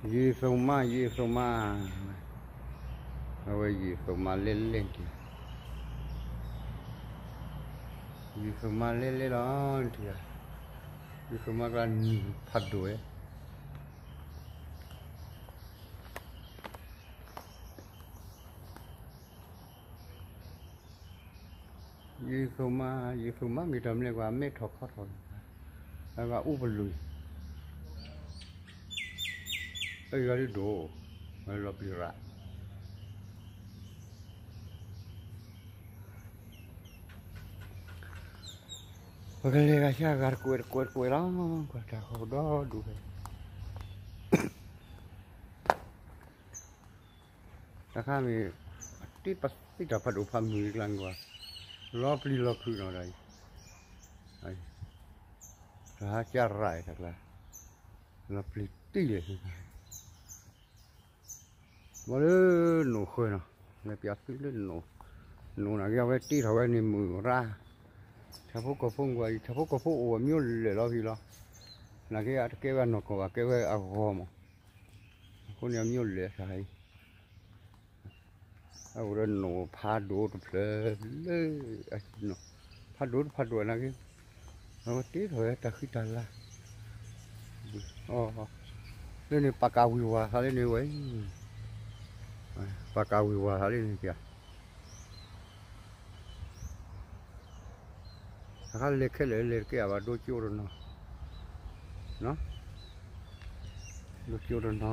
ယံာ်သိမး ယံာ်သိမး, အဝဲယံာ်သိမးလဲၣ်လဲၣ်တံၢ်, ယံာ်သိမးလဲၣ်လဲၣ်လီၤတံၢ်, ယံာ်သိမးကျါနံၤဖးဒိၣ်ဝဲ ယံာ်သိမး ယံာ်သိမး မ့ၢ်တၢ်မနုၤလဲၣ် ကွၢ်မဲထီၣ်ခီထီၣ်, အဂၤအိၣ်ပလူၤ, အဂၤဒ်ဒိၣ်, လီၤပျံၤရၣ်, ပကလဲၤဂၤဆၢဂၤတကွဲးတကွဲးတကွဲးလီၤ, ကွၢ်တၢ်ဃီဒီဒူၣ်ဖဲ တခါမ့ၢ် တ့ပသ့ၣ်တၢ်ဖးဒိၣ်ဖးမုၢ်ကျါန့ၣ်ကွၢ်, လီၤပျံၤလီၤဖုးနီၤဒီး, တဟါကၢ်ရၣ်တၢ်ကျါ, လီၤပျံၤတံၢ်လဲၣ်, ဘၣ်လၢနိၣ်ဃၢၤနီၤ, လဲၤပျးသုလၢနိၣ်, နိၣ်နာ်က့အဝဲတ့ထီၣ်ဝဲန့ၣ်မုၢ်ရၣ်, ဆၣ်ဖိကီၢ်ဖိကွၢ်အံၤ ဆၣ်ဖိကီၢ်ဖိအိၣ်အမျိုးလဲၢ်လီၤဖဲလီၤ, နာ်က့အတကဲဝဲအနီၢ်ကီၢ်ဘၣ် ကဲဝဲအဂီၢ်မး, အဃိန့ၣ်အမျိုးလဲၢ်ဆၣ်အံၤ အအိၣ်ဒီးနိၣ်ဖးဒိၣ်တဖျၢၣ်လၢ, ဖးဒိၣ်တဖးဒိၣ်နာ်က့, အဝဲတ့ထီၣ်ဝဲတၢ်ဃံတၢ်လၤ, လၢန့ၣ်ပာ်ကၤဝံၤဝၤသးလၢန့ၣ်ဝဲ, ပာ်ကၤဝံၤဝၤသးလၢန့ၣ်ပျး တခါလဲၤခဲလၢာ်လဲၤတကဲဘၣ် ဒိကၠိတနီၤ, ဒိကၠိတနီၤ,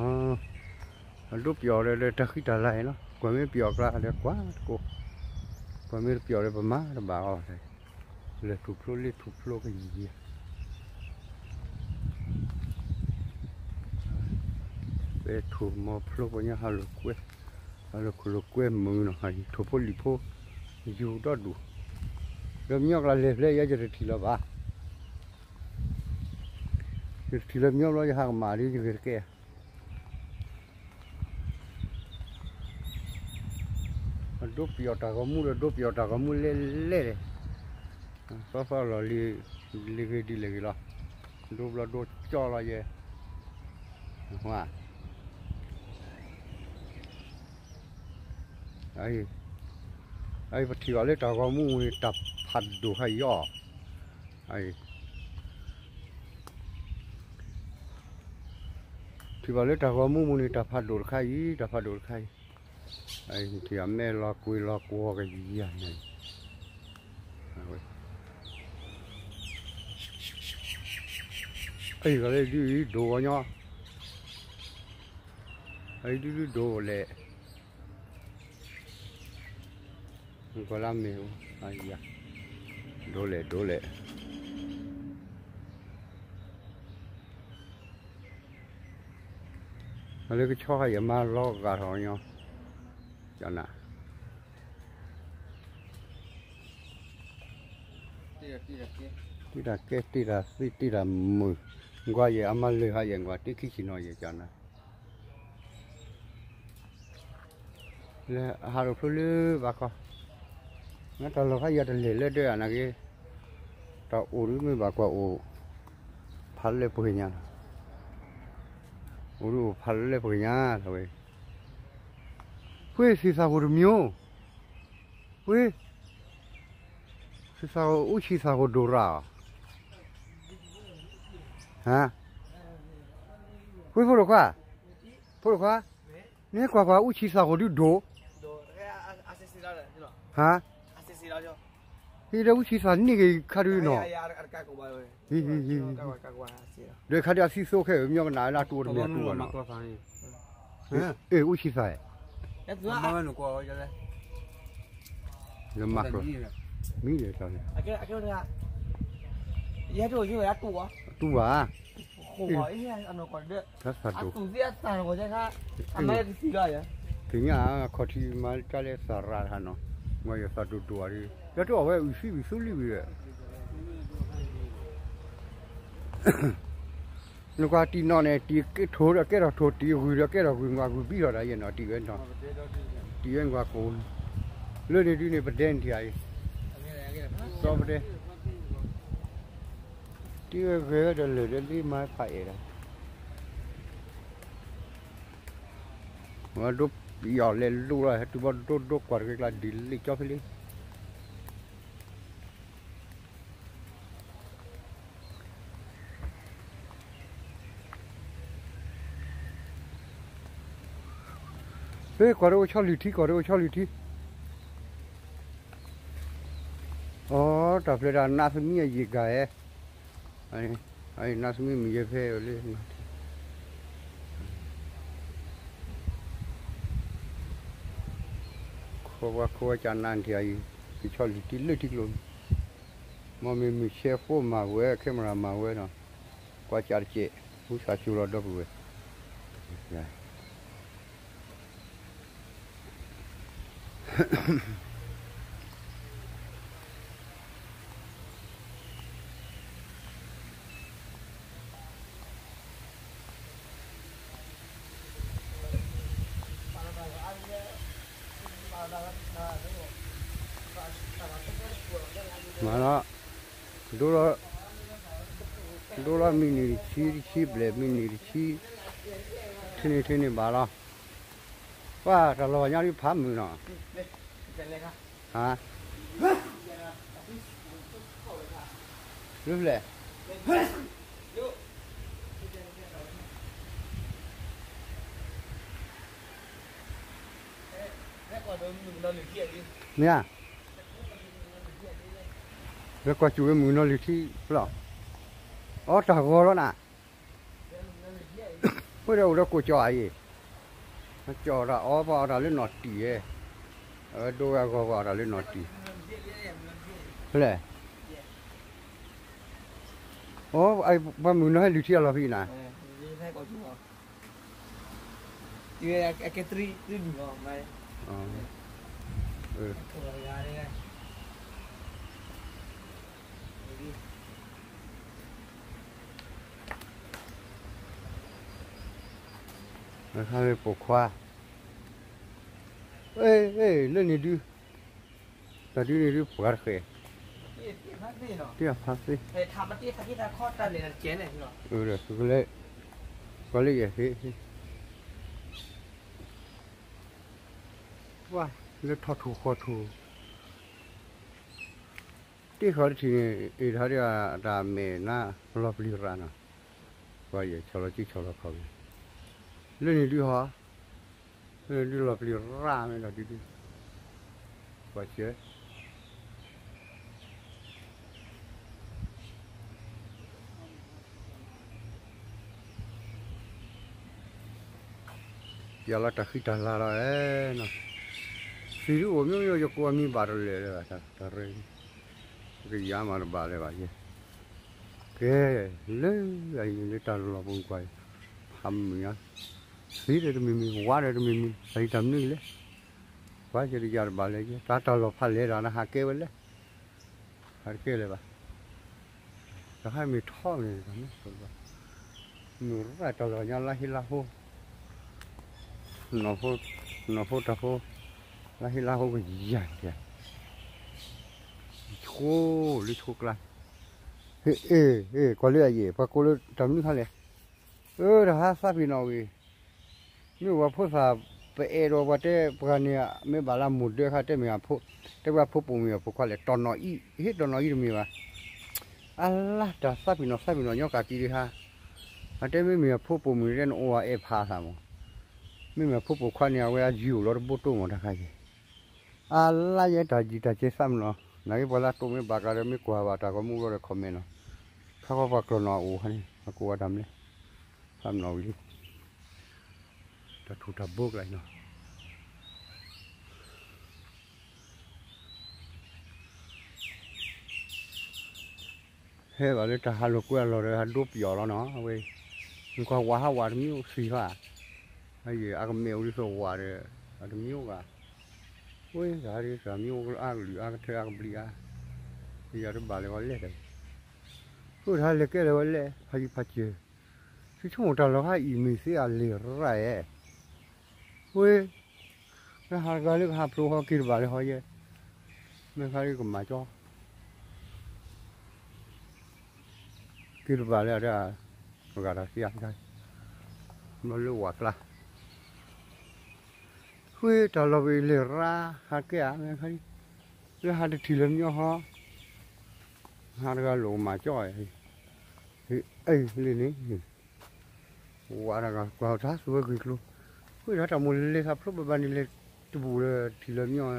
အဒိပယီၤဒီးတၢ်ဃံတၢ်လၤအံၤလီၤ, ကွၢ်မ့ၢ်ပယီၤကျါဒီးကွၢ်တကိး, ကွၢ်မ့ၢ်တပယီၤဒီးပမၤတဘၣ်အီၤ, လဲၤထူၣ်ဖျိလ့ၢ်ထူၣ်ဖျိကယံာ်ယံာ် ပဲထူၣ်မီၤဖျိပညါဟးလိာ်ကွဲ, ဟးလိာ်ခိၣ်လိာ်ကွဲမုာ်နီၤ, ဟးထူၣ်ဖိလံာ်ဖိ, ယူၤဒီဒူၣ်, ဒီးမညီကျါလဲၤဖျဲယဲယတထံၣ်လီၤဘၣ်, ယတထံၣ်လီၤမညီဘျီယဟးကမၣ်ဒီးယဂ့ၤတကဲ, အဒိပယီၤတၢ်ဂီၤမူဒီး ဒိပယီၤတၢ်ဂီၤမူလဲၣ်လဲၣ်လဲၣ်, သီသီလီၤလံ, လံဂ့ၤဒ်လဲၣ်ဂ့ၤလီၤ, ဒိဘျီဒိကၠီလီၤယဲ, အံၤ ပထံၣ်ဘၣ်လၢတၢ်ဂီၤမူန့ၣ် တၢ်ဖးဒိၣ်ခါအံၤအီၤ, အံၤ ထံၣ်ဘၣ်လၢတၢ်ဂီၤမူမူန့ၣ် တၢ်ဖးဒိၣ်တခါအံၤ တၢ်ဖးဒိၣ်တခါအံၤ, ထံၣ်အမဲာ်လီၤကွံာ်လီၤကွီၤကယံာ်ယံာ်န့ၣ်, အံၤဂၤလၢဒုးဒိၣ်ဝဲညီ, အံၤဒုးဒုးဒိၣ်လဲၣ် ကွၢ်လၢမ့ၢ်, ဒိၣ်လဲၣ်ဒိၣ်လဲၣ်, အလၢကဆီခါယမါလီၤဂာ်ထီၣ်ညီ, ကနၣ်, တ့တၢ်ကဲတ့တၢ်သ့တ့တၢ်မုာ်, ကွၢ်ယဲအမါလၢဟါယဲကွၢ်တ့ခံဆံနီၤယဲကနၣ် လၢဟးလိာ်ဖျိလၢဘၣ်ခီ, နတၢ်လီၢ်ခါယၤတလဲၤလၢဒၢးဧါနာ်က့, တၢ်အိၣ်ဒုးမ့ၢ်ဘၣ်ကွၢ်အိၣ်, ဖးလဲၢ်ပှ့ၤညါ, အိၣ်ဒုးအိၣ်ဖးလဲၢ်ပှ့ၤညါလီၤဝဲ, ဖှ့သံသးဟိၣ်တမံၤ, ဖှ့ သံသးဟိၣ်အူဆံသးဟိၣ်ဒိၣ်ရၣ်အီၤ, ဟါ, ဖှ့ဖိတခွါ, ဖိတခွါ, နကွၢ်ကွၢ်အူဆံသးဟိၣ်ဒုးဒိၣ်, ဟါ, ဟ့ၣ်ဒီးအူဆံသးန့ၢ်က့ၤခါဒုးနီၤ, ဟံၣ်ဟံၣ်ဟံၣ်, ဒီးခါဒုးအသံသိခဲအံၤ မညီကနၣ်ဝဲလၢအတူၢ်အီၤတမ့ၢ်အတူၢ်ဘၣ်နီၤ, အ့ၣ်အူဆံသး, လၢမၤကျိၤ, မံၤလဲၣ်တၢ်န့ၣ်, တူၢ်ဘၣ်, တၢ်သးဒိၣ်, သ့ၣ်ညါအခီၣ်ထံးမၤတၢ်လၢသးရၣ်တခါနီၤ, မ့ၢ်ယသးဒိၣ်ဒိၣ်အီၤဒီး, လၢတအီၣ်ဝဲအုၣ်သံဝံၤသူလံဝံၤဒီး နကွၢ်တံၢ်နီၣ်န့ၣ် တံၢ်ကဲထိၣ်ဒီးကဲထီၣ်ထိၣ်, တံၢ်ဂုၢ်ဒီးကဲထီၣ်ဂုၢ်, နကွၢ်ဂုၢ်ဘံထီၣ်ဒၣ်ယဲနီၤ, တံၢ်ဝဲနီၤ, တံၢ်ဝဲနကွၢ်ကိး, လၢန့ၣ်ဒုးန့ၣ် ပဒဲနထံၣ်ဧါအံၤ, စီပဒဲ, တံၢ်ဝဲဂဲၤဝဲဒီးလၢာ်ဒီးလ့မၤဖးအဲၣ်ဒၣ် ဒိးယီၤလဲၤလိၣ်လီၤ ဟဲတုၤဘၣ်ဒိၣ်ဒိၣ်ကွၢ်တဂ့ၤကျါ ဒ်လံာ်ကၠီဖဲလံ ဟ့ၣ် ကွၢ်တအိၣ်ဆီလံၤထံ ကွၢ်တအိၣ်ဆီလံၤထံ အီ တၢ်ဖျဲးတၢ်နါသမံအယံာ်ဂၤဧဲ, နါသမံမံၤယဲဖဲလၢ ခိးပှၤခိးဝဲကနါထံအံၤ ကဆီလံၤထံလၢထံကျိ, မ်မ့ၢ်မုၢ်ဆဲးဖိမၤဝဲ camera မၤဝဲနီၤ, ကွၢ်ကၢ်တကဲး ဟူသးစူၤလီၤဒီပုၢ်ဝဲၢ် မၤလီၤ, ဒိလီၤ, ဒိလီၤမံနံၤတဆံ တဆံဘျဲၣ် မံနံၤတဆံ, ထံန့ၣ်ထံန့ၣ်ဘၣ်လီၤ, ပှၤတၢ်လီၤညါဒ်ဖးမုာ်နီၤ, ဟါ, လၢဖျဲၣ် မ့ၢ်ဧါ, လၢကွၢ်စူၣ်ဝဲမုၢ်နီၤလံၤထံလီၤ, အီတၢ်ဂီၤလီၤနၤ, ဝဲဒၣ်အိၣ်ဒီးကိးကၠီၤအံၤ, ကၠီၤတၢ်အီပှၤအီၣ်တၢ်လၢနီၢ်တံၢ်ဧဲ, အဝဲဒိဝဲအဂီၤပှၤအီၣ်တၢ်လၢနီၢ်တံၢ်, ဖဲလဲၣ်, အီ, ပှၤမုၢ်နီၤဟဲလံၤထံအလီၢ်ဖဲအံၤနၤ ပိာ်ခွါ, လၢန့ၣ်ဒု, တၢ်ဒုန့ၣ်ဒုပှၤတဃဲ, တ့ၢ်ဖးသ့, ကလဲၤ, ကလဲၤယဲၢ်, ပှၤလၢထီၣ်ထူၣ်ဃီထူၣ်, တ့ၢ်ဃီတထံၣ်န့ၣ် အ့ၣ်ထီၣ်ဒ်တၢ်မဲာ်နါ လီၤပျံၤရၣ်နီၤ, ပှၤယဲၢ်ဆီၣ်လီၤကံဆီၣ်လီၤခီၣ်က့ၤ, လၢန့ၣ်ဒုဟီ, လၢန့ၣ်ဒုလီၤပျံၤရၣ်မ့ၢ်ဒီးဒုဒု, ပှၤဆဲး ယလီၤတၢ်ဃံတၢ်လၤလီၤဧဲနီၤ, သံဒုအိၣ်မ့ၢ်မ့ၢ်ယကိးအမံၤဘၣ်တလၢာ်လၢၤဘၣ် တၢ်ရ့, ကယၤမၤတဘၣ်လၢၤဘၣ်ယဲ, ကဲ, လၢအံၤလၢတၢ်လီၢ်ပူၤကွၢ်, ဖးမုာ်ညါ, သံဒီးတမံၤမံၤ ဝါဒီးတမံၤမံၤ တၢ်ဟံးတၢ်မနုၤလဲၣ်, ကွၢ်ကဲတယၤတဘၣ်လၢၤယဲ တၢ်တၢ်လီၢ်ဖးလဲၢ်တၢ်နၤ ဟးကဲဝဲလဲၣ် ဟးတကဲလၢၤဘၣ်, တၢ်ဟးမ့ၢ်ထီၣ်န့ၣ် မုၢ်ရၣ်တၢ်လီၢ်ညါလါဟ့လါဟိ, နီၢ်ဖိတၢ်ဖိ, လါဟ့လါဟိကယၤ, ဆိလၢဆိကျါ, ဟ့ၣ်, ကွၢ်လၢအယံာ် ပှၤကိးလၢတၢ်မနုၤခါလဲၣ်, အၢ တၢ်ဟးသးပ့ၤနီၣ်ဂ့ၤ မ့ၢ်ဝဲဖိသၣ် ပအဲၣ်ဒိးပှၤတဲပှၤန့ၣ် မ့ၢ်ဘၣ်လၢမိၢ်ဒၢခါ တဲမ့ၢ်အဖိ, တဲဝဲအဖိပိာ်မုၣ်အဖိခွါလဲၣ် တီၢ်နီၣ်အံၤ ဟ့ၣ်တီၢ်နီၣ်အံၤတမ့ၢ်ဘၣ်, အလါတၢ်သးပ့ၤနီၣ်သးပ့ၤနီၣ်ညီကးက့ၤဒံးဟါ, အတဲမ့မ့ၢ်အဖိပိာ်မုၣ်တဲနအိၣ်အအဲၣ်ဖးသးမး, မ့မ့ၢ်အဖိပိာ်ခွါန့ၣ် အဝဲအယံာ်အိၣ်လီၤတဘိတိၢ်မးတခါက့ၤ အလါယဲတၢ်ယံာ်တၢ်စဲးသးပ့ၤနီၣ်, နာ်က့ပှၤလၢတိၢ်မ့ၢ်ဘၣ်ကးဒီးမ့ၢ်ကွၢ်ဘၣ်တၢ်ဂီၤမူဘျီဒီး comment နီၤ, ခါခီပှၤကျီၢ်နီၣ်အအိၣ်ခါန့ၣ် အကိးဝဲတၢ်မနုၤလဲၣ်, သးပ့ၤနီၣ်ဝံၤလံ, တၢ်ထူၣ်တၢ်ဘိကလာ်အံၤနီၤ ဟဲဘၣ်လၢတၢ်ဟးလိာ်ကွဲအလီၢ်ဒီး ဟးဒိပယီၤလီၤနီၤ အဝဲ, နကွၢ်ဝးဟးဝးတမံၤအိၣ်သံဟါ, အယံာ်အကမဲာ်အိၣ်ဒ်သိးဝးဒီး, အတမံၤအိၣ်ဘၣ်, ဝဲတၢ်ဒ်တၢ်မံၤအိၣ်အါကလုာ်အါကထၢအါကဘျံးအါ, ယတဘၣ်လဲၤဝဲလဲၣ်တၢ်, ဃိတၢ်လဲၤကဲလဲၤဝဲလဲၣ် ဖးယံၤဖးစၢၤ, သုဆိကမိၣ်တၢ်လီၢ်ခါအံၤမ့ၢ်သ့အလံာ်ရၣ်ဧဲ, ဝဲ မ့ၢ်ဟးတဂၤလၢကဟးဖျိဟီက့ၤတဘၣ်လၢဟီယဲ, မ့ၢ်ခါလၢကမၤကၠီ, က့ၤတဘၣ်လၢအတၢ်, ပဂၤတၢ်သ့အါတခါ, ဘျီလၢဝၤကျါ, ဃ့တၢ်လီၤဘ့ၣ်လဲၤရါ ဟးကဲဧါ, လၢဟးတထံၣ်လၢၤမညီဟီ, ဟးတဂၤလိာ်မၤကၠီ, အ့ၣ်လံန့ၣ်, ဝၤတဂၤကွၢ်ထါသူဝဲဂ့ၢ်ကျိၤ, ဃ့တၢ်တၢ်မိၣ်လဲၤသးဖျိဘၣ်ဘၣ်န့ၣ် လဲၤတဘူးလၢထံၣ်လၢၤမညီ ဃ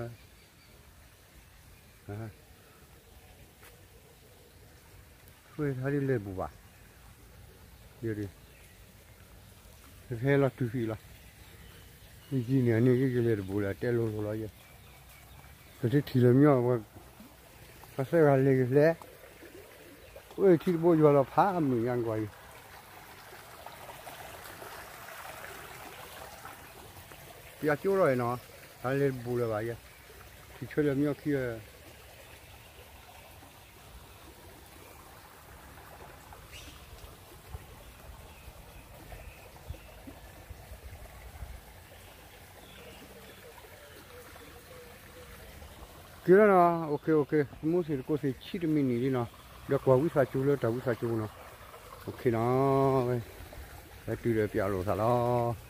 ့တၢ်ဒ်လဲၤတဘူးဘၣ်, ယဒ်, ဟဲလီၤတုၤဖံးလီၤ, ယံၤန့ၣ်န့ၣ် ယလဲၤတဘူးလၢၤ တဲလိၤလိၤလီၤယဲ, ပတထံၣ်လၢၤမညီ, ပှၤသၢဂၤလဲၤကလဲၤ, ဝဲထံတဘိယွၤလီၤဖးမုာ်ညါကွၢ်အံၤ ပယၤကၠိထီၣ်အံၤနီၤ, တၢ်လဲၤတဘူးလၢၤဘၣ်ယဲ, ထံၣ်ဆၢလၢၤမညီခံဂၤ က့ၤလီၤနီၤ, အိၣ်ခ့ အိၣ်ခ့, မူသ့ၣ်တကိးသ့ၣ်ဆံတမံးနံးလံနီၤ, ဒီးကွၢ်ဝံသးစူၤလၢတၢ်ဝံသးစူၤနီၤ, အိၣ်ခ့နီၤ, ဝဲတုၤဒီးပျၢ်လိာ်သးလီၤ.